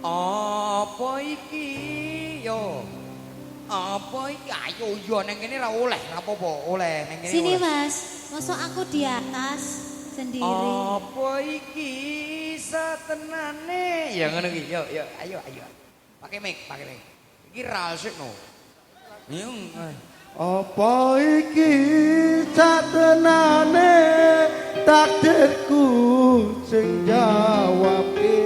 Apa iki? Yo. Apa iki? Ayo yo nang kene ra oleh, ra apa-apa, oleh nang kene. Sini oleh. Mas, masa aku di atas sendiri. Apa iki satenane? Ya ngono iki. Yo yo ayo ayo. Pakai mic, pakai mic. Iki ra asik no. Yo. Apa iki satenane takdirku sing jawabke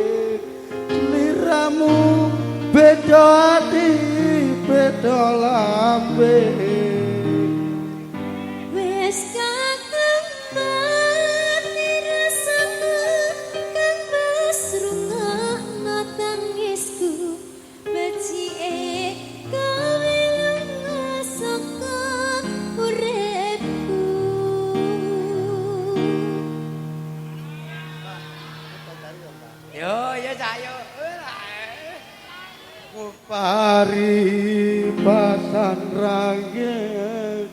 sliramu beda ati beda lambe. Wis kadung mati rasaku kang mas rungokno tangisku becike kowe lunga saka uripku. Yo yo Cak yo. Paribasan rangge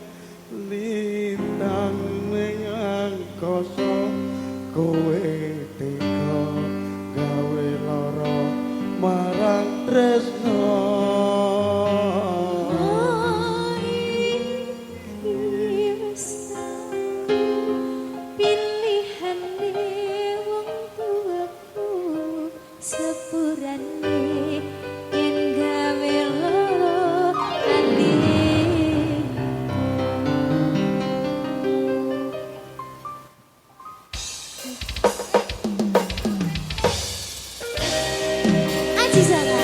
lintang ning angkasa kowe tega gawe lara marang tresna. Oh, iki wis pilihane wong tuaku sepurane yen gawe lara atiku. Aji Zara.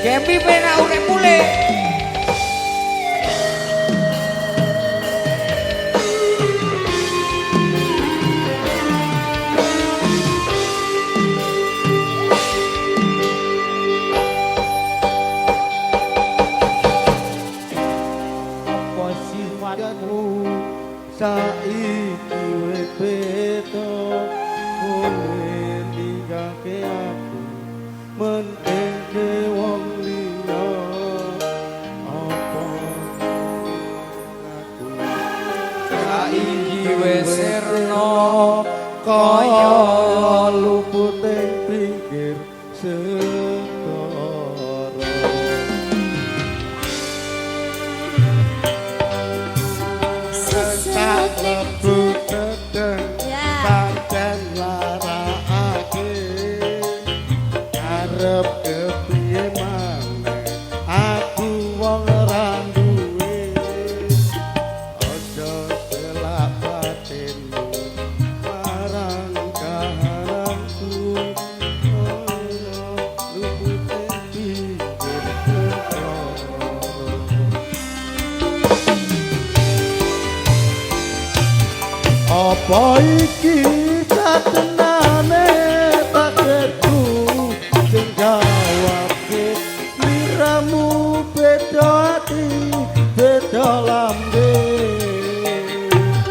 Gempi penak urip mulih. Apa sifatmu saiki wis beda kowe ninggalke aku mentingke wong liya apa aku Saiki wis sirna kaya lupute pinggir segara. Sesek Lebu tedeng Ya. pancen larakake arep kepiye maneh aku wong ora duwe aja selak batinmu marang kahananku kaya lupute pinggir segara. Apa iki satenane takdirku sing jawabke sliramu beda ati beda lambe.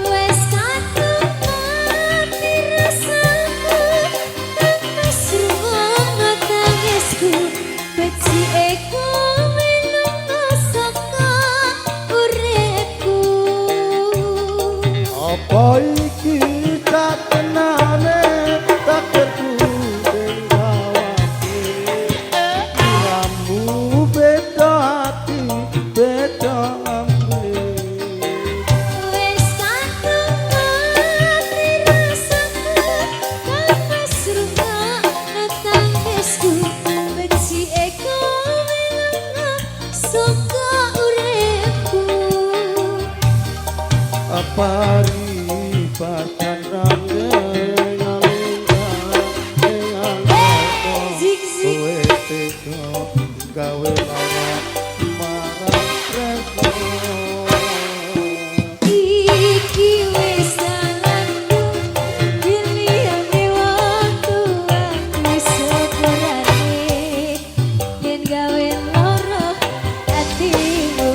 Wes kadung mati rasaku kang mas rungokno tangisku becike kowe lunga saka uripku. Apa iki satenane takdirku sing jawabke sliramu beda ati beda lambe. Wes kadung mati rasaku kang mas rungokno tangisku becike kowe lunga saka uripku. Paribasan rangge ngalingkang ing angkasa Zik zik. kowe tega gawe lara marang tresna. Iki wis dalanku pilihane wong tuaku sepurane yen gawe lara atimu.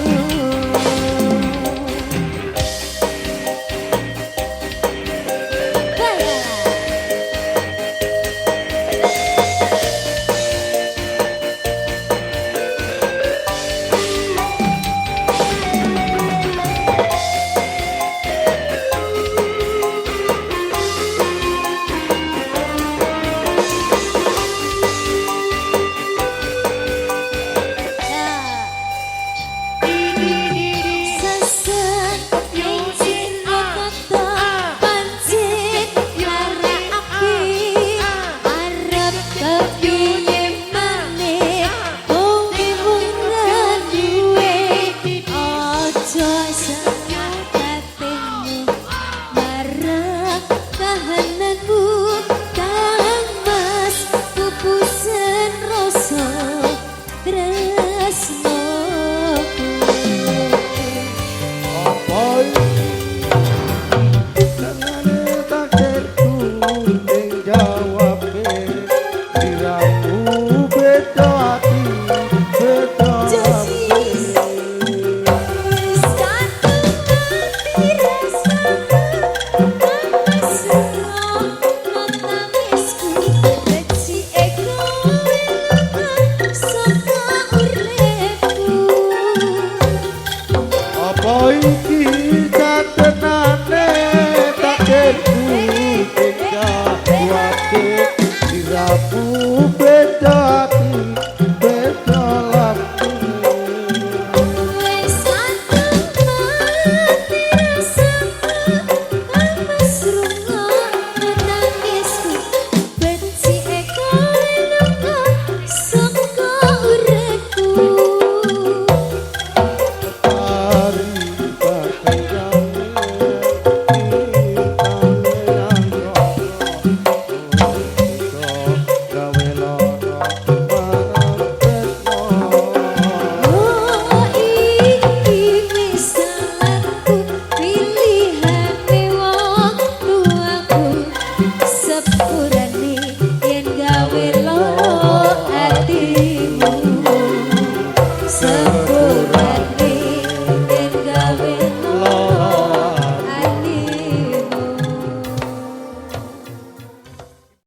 Oh iki.